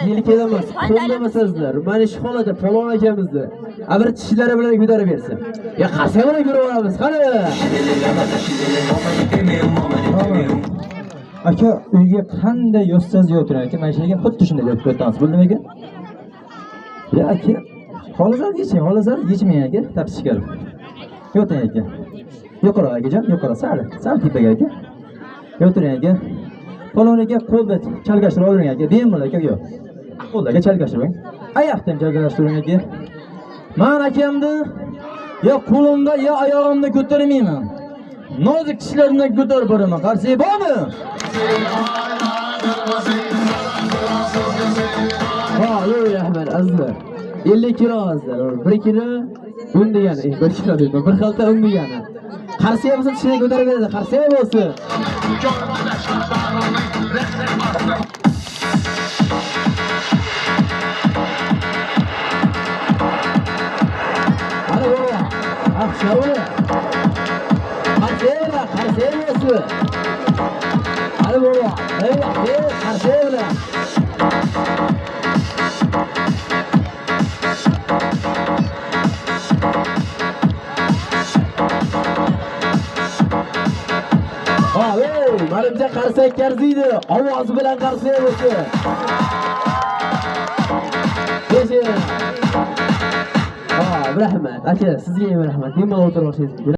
Yelkada emas, qo'lda emasizlar. Mana shu holatda polvon akamizni bir tishlari bilan ko'tarib bersin. Ya qarsak bilan ko'rib olamiz. Qani? Aka, uyga qanday yotsangiz yotiring aka, mana shu yerga xuddi shunday yotib ketamiz. Bo'ldimi aka? Ya aka, xohlasangiz yeching, xohlasangiz yechmang aka, tapsi chiqarib. Yoting aka. Yuqori akajon, yuqori sal, sal tepaga aka. Yotiring aka. Polvon aka qo'lda chalkashtirib oling aka, bemalol aka, yo'q. Qo'lda aka chalkashtiring. Oyoqdan ham chalkashtiring aka. Men akamni yo qo'limda yo oyog'imda ko'tarmayman. Nozik tishlarimdan ko'tarib boraman. Qarsak bormi? Ha, yo'q, rahmat, azizlar. 50 kilo azizlar. 1 kilo un degani, 1 kilo deyman, bir xalta un degani. Qarsak bo'lsa tishini ko'tarib beradi, qarsak bo'lsin. Hadi baba. Ah, şavur. Qarsayla, qarsak bo'lsin. Hadi baba. Eyvah, qarsayla. Manimcha qarsak arziydi. Ovozi bilan qarsak bo'lsin. Rahmat. Aka, sizga ham rahmat. Bemalol o'tira olishingiz mumkin.